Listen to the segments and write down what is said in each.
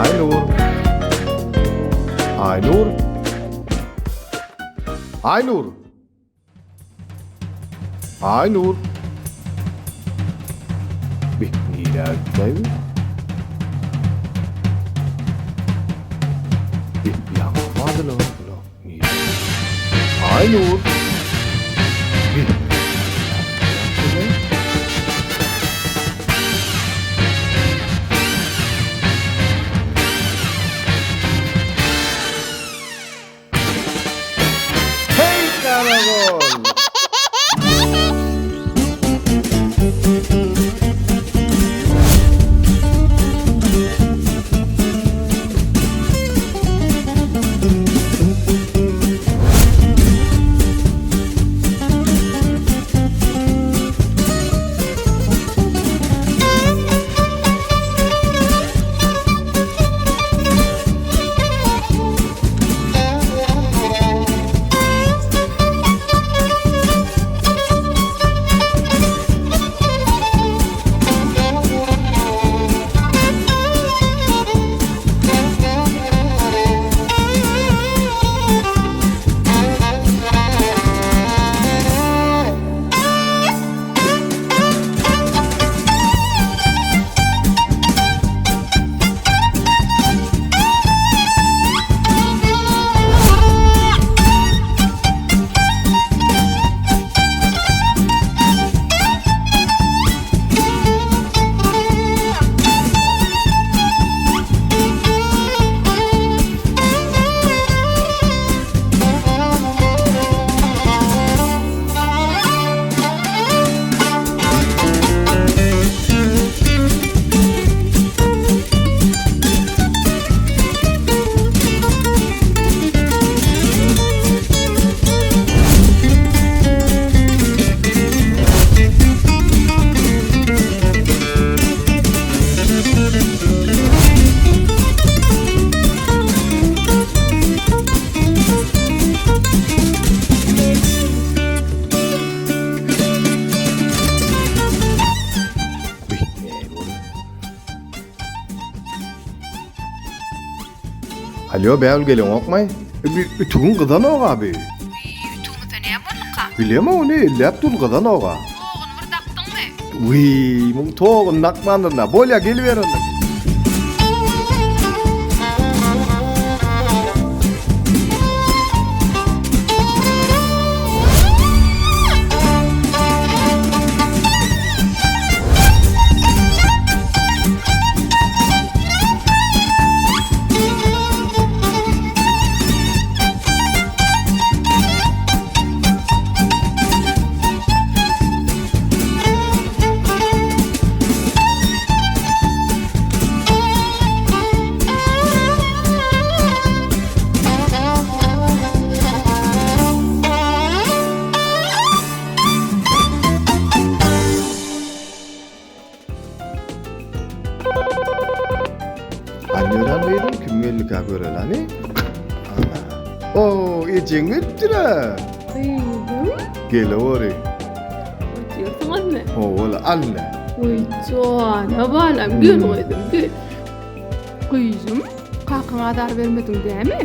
Aýnur. Aýnur. Aýnur. Aýnur. Bi nirä gitdi? Bi ýaňy bardylar bular. Nirä? Aýnur. Bi. Hey Garagol! Alýo Bägül geleňokmaý? Bi ütügiň gyzanok a bi. Ütügimize näme bolduka? Bilemok ony elläp dur gyzanok a. Toguny bir dakdyňmy? Wiý, muň toguny dakmandyryn-a. Bolýa geliber onda. Anneran gyzym kim geldikä göreli hany. O, ejeň gelipdir-ä. Gyzym. Geleweri. Otyrsyňyzmy? Howala, alne. Oý, jana balam, gel gyzym, gel. Gyzym, kakaňa azar bermediň dämi?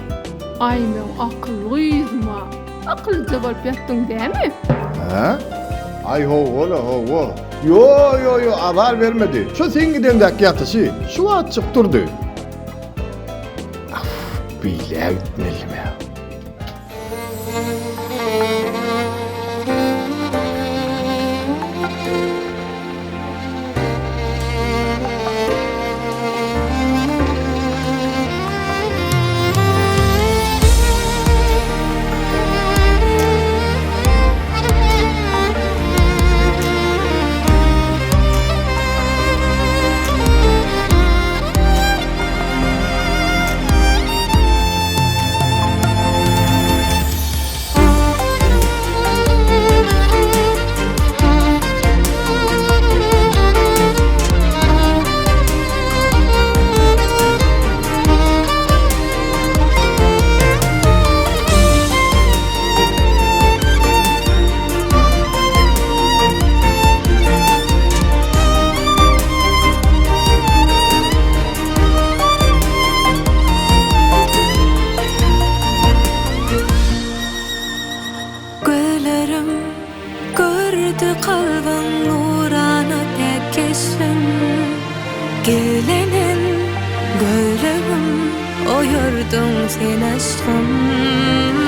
Aý, meň akylly gyzym-a. Akyllyja bolup ýatdyň dämi? Hä? Aý, howala, hawa. Ýo, ýo, ýo, azar bermedi. Şo seň gideňdäki ýatyşy, şu wagtjyk durdy. Af, beýle gitmelimi? Oýardyň sen aşgym.